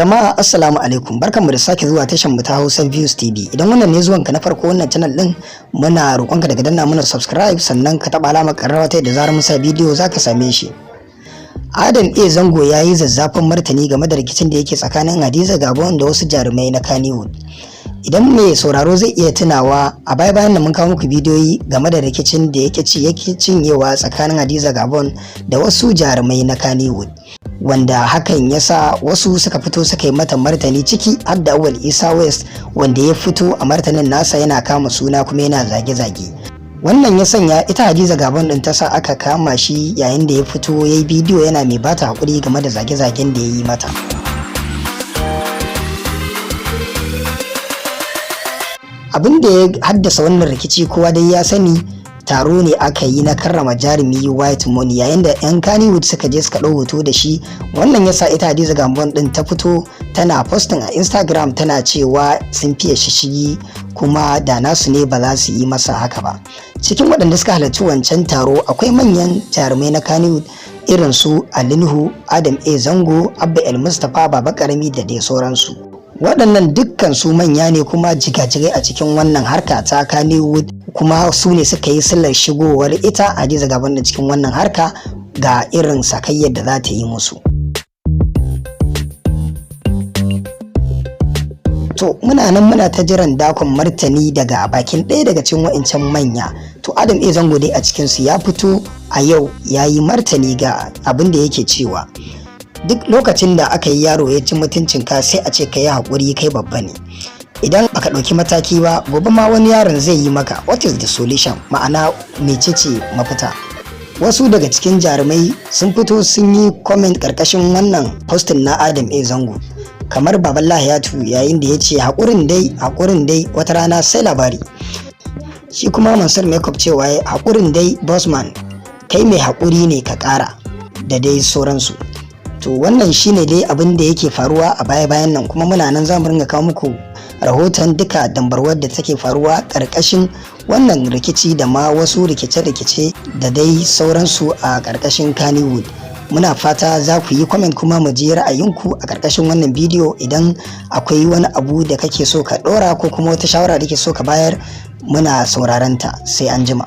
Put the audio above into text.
Jama'a, assalamu alaikum. Barkanmu da sake zuwa tashar mu ta Hausa Views TV. Idan wannan ne zuwanka na farko wannan channel din, muna roƙonka daga danna mana subscribe, sannan ka taɓa alamar ƙararrawa ta yadda zarar mun sa bidiyo zaka same shi. Adam A Zango ya yi zazzafan martani game da rikicin da yake tsakanin Hadiza Gabon da wasu jarumai na Kannywood. Idan mai sauraro zai iya tunawa, a baya bayan da mun kawo muku bidiyoyi game da rikicin da yake ci yake cinyewa tsakanin Hadiza Gabon da wasu jarumai na Kannywood, wanda hakan ya sa wasu suka fito suka yi mata martani, ciki har da Awal Isa West, wanda ya fito a martanin nasa yana kama suna kuma yana zage-zage. Wannan ya sanya ita Hadiza Gabon din ta sa aka kama shi, yayin da ya fito ya yi bidiyo yana mai bata hakuri game da zage-zagen da ya yi mata. Abin da ya haddasa wannan rikici kowa dai ya sani, taro ne aka yi na karrama jarumi White Money, yayin da 'yan Kannywood suka je suka ɗau hoto da shi. Wannan yasa ita Hadiza Gabon din ta fito tana posting a Instagram tana cewa sun fiye shishigi, kuma da nasu ne ba za su yi masa haka ba. Cikin waɗanda suka halarci wancan taro akwai manyan jarumai na Kannywood irin su Ali Nuhu, Adam A Zango, Abba El Mustapha, Baba Karami da dai sauransu. Waɗannan dukkan su manya ne kuma jigajigai a cikin wannan harka ta Kannywood, kuma su ne suka yi sillar shigowar ita Hadiza Gabon da cikin wannan harka ga irin sakayyar da za ta yi musu. To, muna nan muna ta jiran dakon martani daga bakin ɗaya daga cikin wa'incan manya. To, Adam A Zango dai a cikinsu ya fito a yau ya yi martani ga abin da yake cewa: duk lokacin da aka yi yaro ya ci mutuncinka, sai a ce ka yi haƙuri, kai babba ne. Idan baka ɗauki mataki ba, gobe ma wani yaron zai yi maka. What is the solution? Ma'ana, mecece mafita? Wasu daga cikin jarumai sun fito sun yi comment karkashin wannan postin na Adam A Zango, kamar Baban Lahiyatu, yayin da ya ce, "Haƙurin dai, haƙurin dai, wata rana sai labari." Shi kuma Mansur Makeup cewa, "Haƙurin dai bosman, kai mai haƙuri ne, ka ƙara," da dai sauransu. To, wannan shine dai abin da yake faruwa a baya bayan nan, kuma muna nan za mu ringa kawo muku rahoton duka dambarwar da take faruwa ƙarƙashin wannan rikici da ma wasu rikice-rikice da dai sauransu a ƙarƙashin Kannywood. Muna fata za ku yi comment kuma mu ji ra'ayinku a ƙarƙashin wannan bidiyo. Idan akwai wani abu da kake so ka ɗora ko kuma wata shawara da kake so ka bayar, muna sauraron ta. Sai an jima.